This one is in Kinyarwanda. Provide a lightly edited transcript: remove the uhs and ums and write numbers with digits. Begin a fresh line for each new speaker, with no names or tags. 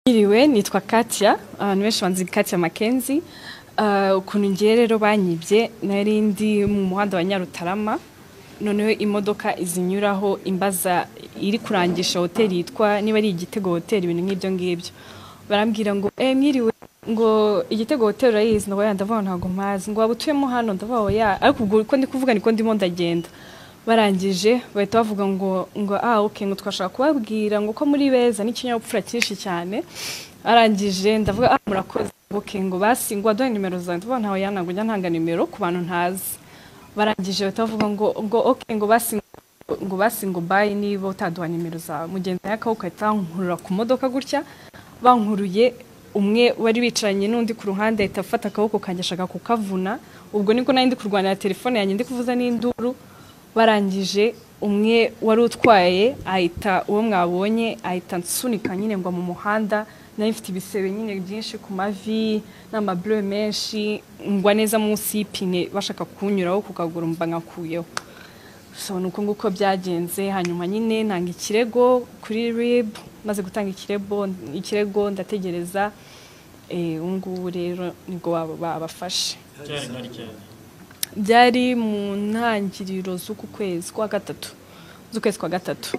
Mwiriwe, nitwa Katia, abantu benshi banzi Katia Mackenzie. Ukuntu ngiye rero banyibye, nari ndi mu muhanda wa Nyarutarama, noneho imodoka izinyuraho imbaza iri kurangisha hoteli yitwa niba ari Igitego Hoteli, ibintu nk'ibyo ngibyo. Barambwira ngo mwiriwe, ngo Igitego Hoteli urayizi? Ndavuga, ndavuga ntabwo mpazi. Ngo waba utuyemo hano? Ndavuga oya, ariko ubwo uko ndi kuvuga niko ndimo ndagenda. Barangije bahita bavuga ngo ah okay, ngo twashaka kubabwira ngo ko muri beza n'ikinyabupfura cyinshi cyane. Arangije ndavuga ah murakoze, okay, ngo basi ngo waduhe nimero zawe. Ndavuga ntawe yantabwo njya ntanga nimero ku bantu ntazi. Barangije bahita bavuga ngo okay, ngo basi ngo bye, niba utaduha nimero zawe. Mugenzi akaboko ahita bankurura ku modoka gutya, bankuruye, umwe wari wicaranye n'undi ku ruhande ahita afata akaboko kanjye ashaka kukavuna. Ubwo niko nari ndi kurwanira telefone yanjye, ndi kuvuza n'induru. Barangije umwe wari utwaye ahita, uwo mwabonye, ahita nsunika nyine ngo mu muhanda. Nari mfite ibisebe nyine byinshi ku mavi n'amabure menshi, ngwa neza munsi y'ipine bashaka kunyuraho ku kaguru, mba nkakuyeho. So ni uko nguko byagenze. Hanyuma nyine ntanga ikirego kuri RIB. Maze gutanga ikirego ndategereza. Ubu ngubu rero nibwo babafashe.
Cyari nka ryari?
Byari mu ntangiriro z'uku kwezi kwa gatatu, z'ukwezi kwa gatatu.